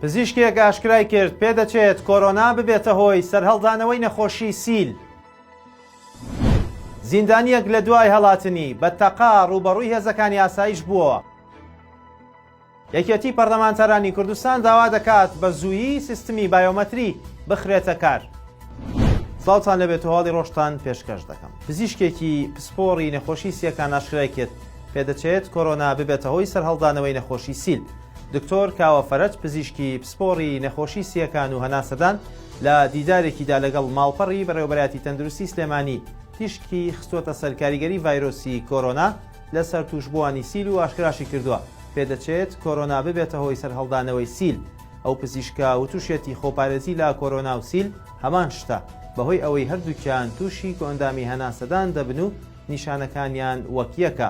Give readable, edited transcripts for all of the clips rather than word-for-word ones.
پزیشکێک ئاشکرای کرد، پێدەچێت کۆرۆنا ببێتە هۆی سەرهەڵدانەوەی نەخۆشی سیل. زیندانییەک لە دوای هەڵاتنی، بە تەقە ڕووبەڕووی هێزەکانی ئاسایش بووەوە. یەکێتی پەرلەمانتارانی کوردستان داوا دەکات بە زوویی سیستمی بایۆمەتری بخرێتە کار. سڵاوتان لێبێت و هەواڵی ڕۆژتان پێشکەش دەکەم. پزیشکێکی پسپۆڕی نەخۆشی سییەکان ئاشکرای کرد، پێدەچێت کۆرۆنا ببێتە هۆی سەرهەڵدانەوەی نەخۆشی سیل. دکتۆر کاوە فەرەج پزیشکی پسپۆڕی نەخۆشی سییەکان و هەناسەدان لە دیدارێکیدا لەگەڵ ماڵپەڕی بەڕێوەبەرایەتی تەندروستی سلێمانی تیشکی خستووەتە سەر کاریگەری ڤایرۆسی کۆرۆنا لەسەر تووشبووانی سیل و ئاشکراشی کردووە، پێدەچێت کۆرۆنا ببێتە هۆی سەرهەڵدانەوەی سیل. ئەو پزیشکە وتوشیەتی خۆپارێزی لە کۆرۆنا و سیل هەمان شتە، بەهۆی ئەوەی هەردووکیان تووشی کۆئەندامی هەناسەدان دەبن و نیشانەکانیان وەک یەکە،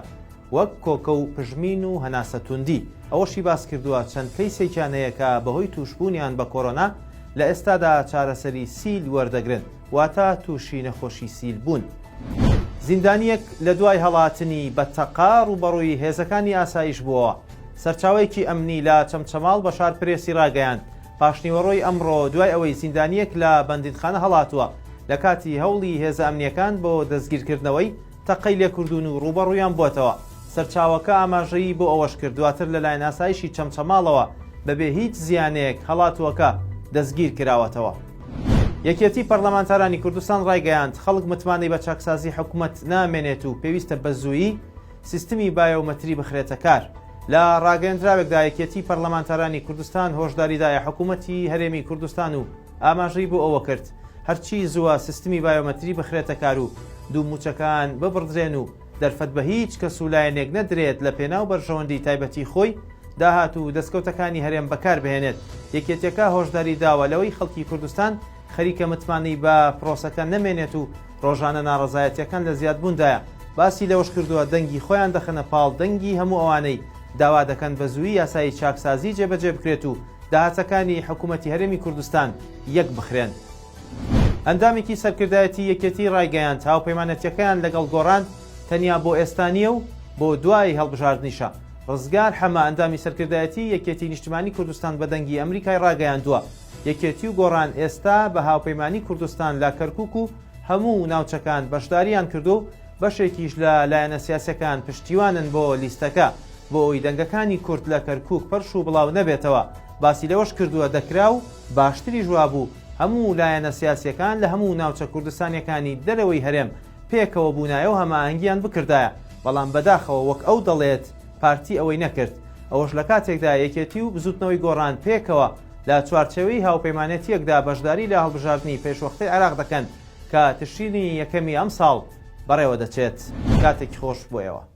وەک کۆکە و پژمین و هەناسەتوندی. ئەوەشی باسکردووە، چەند کەیسێکیان هەیە کە بەهۆی تووشبوونیان بە کۆرۆنا لە ئێستادا چارەسەری سیل وەردەگرن، واتە تووشی نەخۆشی سیل بوون. زیندانییەک لە دوای هەڵاتنی بە تەقە ڕووبەڕووی هێزەکانی ئاسایش بووەوە. سەرچاوەیەکی ئەمنی لە چەمچەماڵ بە شارپرێسی ڕاگەیاند، پاشنیوەڕۆی ئەمڕۆ دوای ئەوەی زیندانییەک لە بەندینخانە هەڵاتووە، لە کاتی هەوڵی هێزە ئەمنییەکان بۆ دەستگیرکردنەوەی، تەقەی لێکردوون و ڕووبەڕوویان بووەتەوە. سەرچاوەکە ئاماژەی بۆ ئەوەشکرد، دواتر لەلایەن ئاسایشی چەمچەماڵەوە بەبێ هیچ زیانێک هەڵاتووەکە دەستگیرکراوەتەوە. یەکێتی پەرلەمانتارانی کوردستان ڕایگەیاند، خەڵک متمانەی بە چاکسازی حکومەت نامێنێت و پێویستە بەزوویی سیستمی بایۆمەتری بخرێتە کار. لە ڕاگەیەندراوێکدا یەکێتی پەرلەمانتارانی کوردستان هۆشداری دایە حکومەتی هەرێمی کوردستان و ئاماژەی بۆ ئەوە کرد، هەرچی زووە سیستمی بایۆمەتری بخرێتە کار و دوو مووچەکان ببڕدرێن و دەرفەت بە هیچ کەس و لایەنێک نەدرێت لە پێناو بەرژەوەندی تایبەتی خۆی داهات و دەستکەوتەکانی هەرێم بەکار بهێنێت. یەکێتیەکە هۆشداری داوە لەوەی خەڵکی کوردستان خەریکە متمانەی بە پرۆسەکە نەمێنێت و ڕۆژانە ناڕەزایەتیەکان لە زیادبووندایە. باسی لەوەشکردووە، دەنگی خۆیان دەخەنە پاڵ دەنگی هەموو ئەوانەی داوا دەکەن بە زوویی یاسای چاکسازی جێبەجێ بکرێت و داهاتەکانی حکومەتی هەرێمی کوردستان یەک بخرێن. ئەندامێکی سەرکردایەتی یەکێتی ڕایگەیاند، هاوپەیمانەتیەکەیان لەگەڵ گۆڕان تەنیا بۆ ئێستا نییە و بۆ دوای هەڵبژاردنیشە. ڕزگار حەمە ئەندامی سەرکردایەتی یەکێتی نیشتمانی کوردستان بە دەنگی ئەمریکای ڕاگەیاندووە، یەکێتی و گۆڕان ئێستا بە هاوپەیمانی کوردستان لە کەرکوک و هەموو ناوچەکان بەشداریان کردووە و بەشێکیش لە لایەنە سیاسیەکان پشتیوانن بۆ لیستەکە بۆ ئەوەی دەنگەکانی کورد لە کەرکوک پەرش و بڵاو نەبێتەوە، باسی لەوەش کردووە دەکرا و باشتریش وابوو هەموو لایەنە سیاسیەکان لە هەموو ناوچە کوردستانیەکانی دەرەوەی هەرێم پێکەوە بوونایە و هەماهەنگیان بکردایە، بەڵام بەداخەوە وەک ئەو دەڵێت پارتی ئەوەی نەکرد، ئەوەش لە کاتێکدا یەکێتی و بزوتنەوەی گۆڕان پێکەوە لە چوارچێوەی هاوپەیمانێتیەکدا بەشداری لە هەڵبژاردنی پێشوەختەی عێراق دەکەن کە تشرینی یەکەمی ئەمساڵ بەڕێوەدەچێت. کاتێکی خۆش بۆ ئێوە.